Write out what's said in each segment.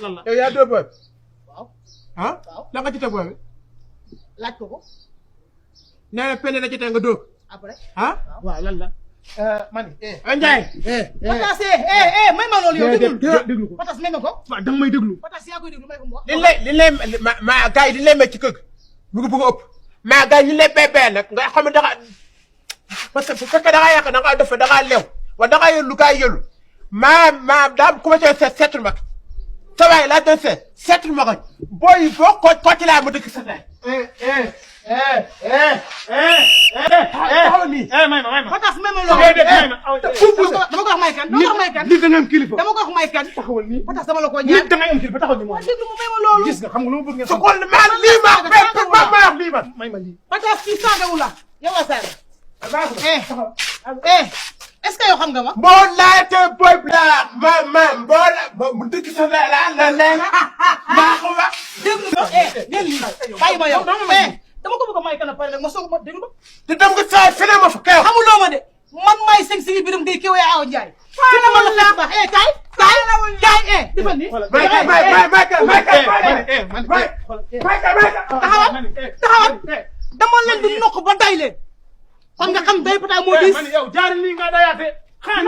lan la yow yaa dóor booy. waaw. ah la nga ci teg booy bi. laaj ko. nee na pende na ci teg nga dóor. après. ah waaw lan la man Ndiaye. Patas may ma loolu yow déglu ko Patas may ma ko. waaw danga may déglu Patas yaa koy déglu may ko mu wax. li lay ma gars yi di lay may ci kër gi mu ngi bëgg a ëpp mais gars yi ñu lay bébé nag nga xam ne da nga parce que bu fekkee da ngaa yàq da ngaa def da ngaa lew wala da ngaa yëlu gars yi yëlu maa daa commencé seetul ma sa waay laa doon seetul ma ko booy boo ko ci laa ma dëkk sa tay taxawal nii may ma Patas may ma loolu. dama ko wax may kan. dama ko wax may kan. nit da nga am kilifa dama ko wax may kan. taxawal nii Patas dama la ko ñaan. nit da nga am kilifa taxawal nii moom déglu mu may ma loolu. gis nga xam nga lu ma bëgg nga su xam ko maa lii ma wax lii ma may ma lii Patas kii saagawu la. yow a saaga. est-ce que yow xam nga ma. boo laajtee booy bi la mu dëkk sa la leen maa ko wax. déglu ma ngeen lii bàyyi ma yow. dama ko bëgg a may kan a pare nag ma soog ma déglu ma. te dem nga saa feneen ma fa kay. xamuloo ma de man maay sëñ si biram ngay kii waaye aw Ndiaye. fii ma la fekk baax kaay defal ni. taxawal dama leen di nokk ba day leen. kon nga xam day pata moo diis. man yow jaaril nii nga dayaate xanaa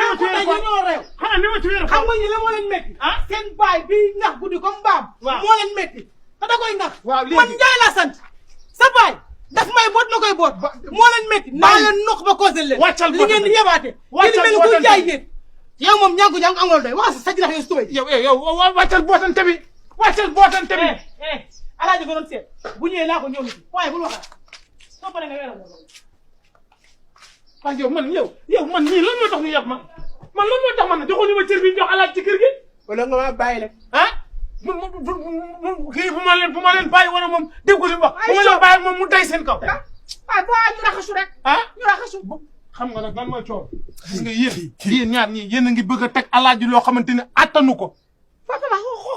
ni ma ci wér xam nga ñu la moo leen métti. seen baay bi nax guddi comme mbaam. moo leen métti te da koy nax. waaw léegi man Ndiaye laa sant. sa baay daf may boot ma koy boot. moo leen métti naa leen nokk ba causé leen. wàccal li ngeen di yebaate. wàccal mel ni ku jaay ngeen. yow moom ñàngu amul doy wax sa jirax yow su tubay. yow wàccal bootante bi wàccal bootante bi alaaji ko doon seet bu ñëwee naa ko ñëw nit waaye bul waxaat soo paree nga weeral ah yow man nii lan moo tax ñu yab man lan moo tax man joxuñu ma cër bi ñu jox alaaj ci kër gi wala nga ma bàyyi rek. kii bu ma leen bàyyi wala moom dégg ko li mu wax bu ma leen bàyyi moom mu day seen kaw boo ñu raxasu rek ñu raxasu xam nga nag lan mooy coow gis nga yéen ñaar ñii yéen a ngi bëgg a teg alaaji loo xamante ne attanu ko Fatou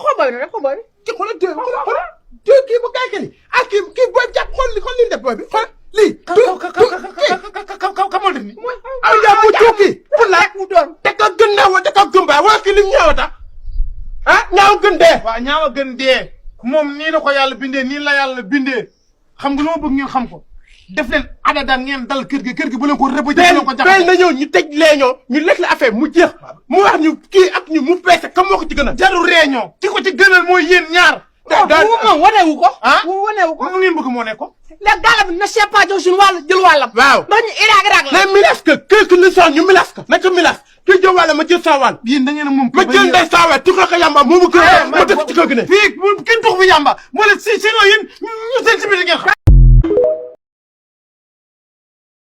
xoboy na rek xoboy ci xoolal xoolal kii bu kay kii kii booy jàpp xool li def booy bi xool lii. kamal def ni aw yaa mu tuuki pour la mu doon te ko gën naa wa te ko gën baa wala kii lim ñaaw tax ñaaw gën dee. waaw ñaaw a gën dee moom nii la ko yàlla bindee nii la yàlla bindee xam nga lu ma bëgg ngeen xam ko def leen adadaan ngeen dal kër gi bu leen ko rëbb bu leen ko jaxase na ñëw ñu tëj réunion ñu lekk la affaire mu jeex mu wax ñu kii ak ñu mu peese kam moo ko ci gënal. jarul réunion ki ko ci gënal mooy yéen ñaar. moom waneewu ko. waneewu ko mu ngeen bëgg moo ne ko. léegi gàllam bi na Cheikh Padio suñu wàll jël wàllam. waaw ndax ñu iraag la. mais milas ka kii li soxla ñu milas ka naka milas kii jël wàll ma jël saa wàll. yéen da ngeen a moom. ma jël ndey saa wàll tuxal ko yamba moomu kër ma dëkk ci kër gi ne. fii kenn tux fi yamba moo leen si sinon yéen ñu seen si biir ngeen xam.